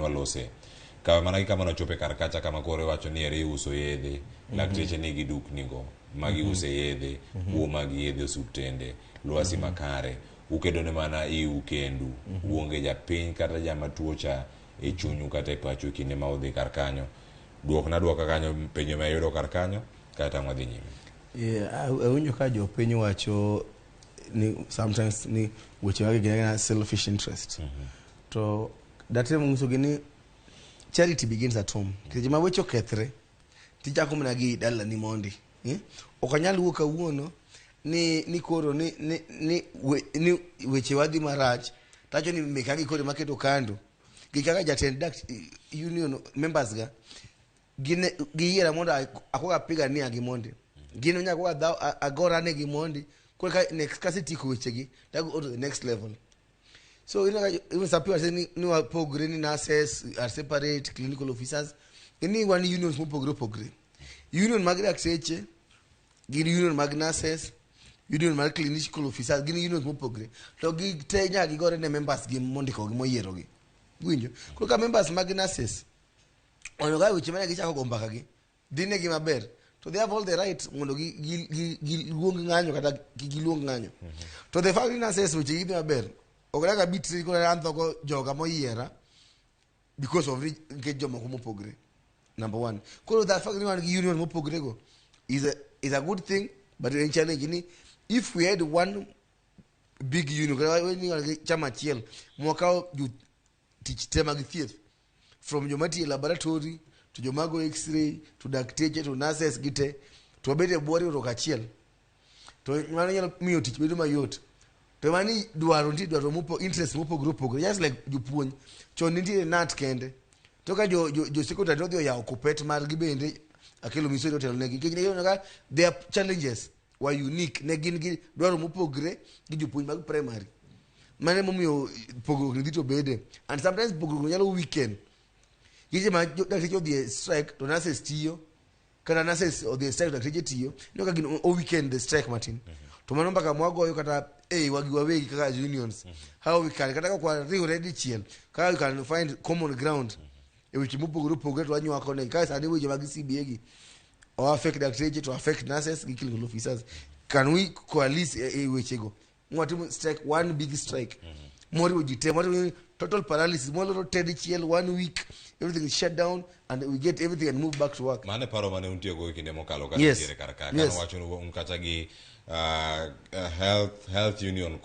walose. Kawe mana gi kama nochope kar kacha kama koro iwacho ni eri iuso yedhe, lakteche nigi dukni go ma giuse yedhe, kuo mag yedhe osuptende, lwasi makare. Ukedo ne mana iu kendu, uonge japiny kata jama tuo cha e chunyu kata e pachu e kinde ma udhi kar kanyo. Duokna duoka kanyo penjo ma iyudo kar kanyo kata wadhi nyime. Yeah, awinjo ka jopiny wacho ni sometimes ni weche mag gin agina selfish interest. To datemo nyisogi ni charity begins at home. Nikech ma weche okethre, tichako mana gi dalani mondi. Eh? Ok anyal wuok kawuono ni koro ni weche wadhi marach tacho ni meka gi koro maketo kando gi kaka jatend dak union members ga gin giyiera mondo akuog apigania gi mondi gin nyaka kuog agorane gi mondi koro ka next kasetieko wechegi to go to the next level. So you know, even some people are saying ni wapogre ni nurses are separate, clinical officers ni wan unions mopogre opogre, union mag dakteche gin union mag nurses, union mag clinical officers gin unions mopogre to gi te nyaka gigore ne members gi mondikogi moyierogi winjo. Koro ka members mag nurses onego ka weche mane gichako go mbaka gi dhi negi maber to they have all the right mondo giluong ng'anyo kata kik giluong ng'anyo. To the fact ni nurses weche gi dhi maber ok dak abitri koro andhogo joga moyiera because of nikech jomoko mopogre. Number one, koro the fact ni wan gi union mopogre go is a good thing, but en challenge ni if we had one big union kata ni wan gi chama achiel mwakawo jotich te mag thieth from joma tiyo e laboratory to joma go x-ray to dakteche to nurses gi te to wabet e bwo riwruok achiel to mano nyalo miyo tich bedo mayot. To mani dwaro nitie dwaro mopo interest mopogore opogore, just like jopuonj chon nitiere nat kende to ka jo secondary nodhi oyawo KUPPET margi bende Akelo Misori otelo negi nikech ne gineno ka their challenges were unique, ne gin gi dwaro mopogre gi jopuonj mag primary. Mano emomiyo pogruok ni dhi to bede and sometimes pogruok no nyalo weaken gije ma dakteche odhi e strike to nurses tiyo kata nurses odhi e strike to dakteche tiyo ineno ka gino o weaken the strike matin. To mano mbaka mwagoyo kata e wagi wawegi kaka unions, how we can kata ka kwariwre dichiel kaka we can find common ground e weche mopogore opogore to wanywako ne ka sani weche mag CBA gi o affect dakteche to affect nurses gi clinical officers. Can we coalesce e wechego mwatimo strike, one big strike moriwo ji te, mwatimo total paralysis mwaloro te dichiel, one week everything is shut down and we get everything and move back to work? Mano e paro mane untiyogo e kinde mokalo ka nitiere kar ka. Kane wacho ni un kata gi health union.